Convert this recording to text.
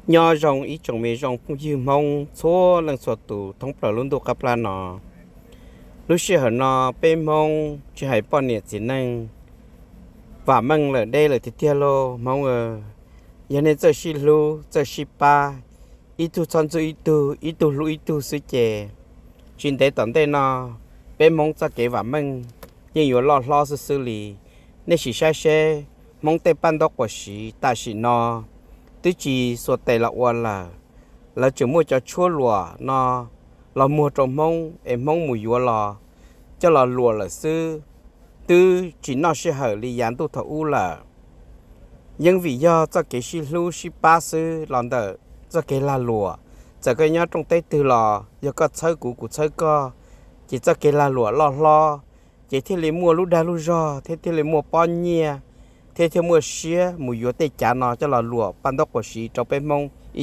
Nyob zoo ib tsoom me zoo phooj ywg Hmoob txhua leej txhua tus thoob plaws lub ntuj qab plab no. Lub sij hawm no peb Hmoob tsis hais poj niam txiv neej, vam meej lawm deb lawm tiag tiag lauj Hmoob. Yog nej txawj sib hlub txawj sib pab, ib tug txhob ntxub ib tug, ib tug hlub ib tug xwb ces tsis ntev tom ntej no peb Hmoob txoj kev vam meej yeej yuav loj hlob xwb xwb li. Nej sim saib seb Hmoob tej paj ntaub quas siv tam sim no twb tsis xuas tes los ua lawm. Lawv tseem muaj cov tshuab luam no los muag rau Hmoob es Hmoob mus yuav los coj los luam lawm xwb, twb tsis noj sij hawm li yav ntuj thaum ub lawm. Yeej vim yog txoj kev sib hlub sib pab xwb los ntawm txoj kev lag luam. Txawm koj nyob rooj teb twg los yog koj txhawb kuv kuv txhawb koj, ces txoj kev lag luam loj hlob, ces thiaj li muaj lub dag lub zog thiab thiaj li muaj pob nyiaj thiab thiaj muaj siab mus yuav tej cav no coj los luam paj ntaub quas siv rau peb Hmoob ib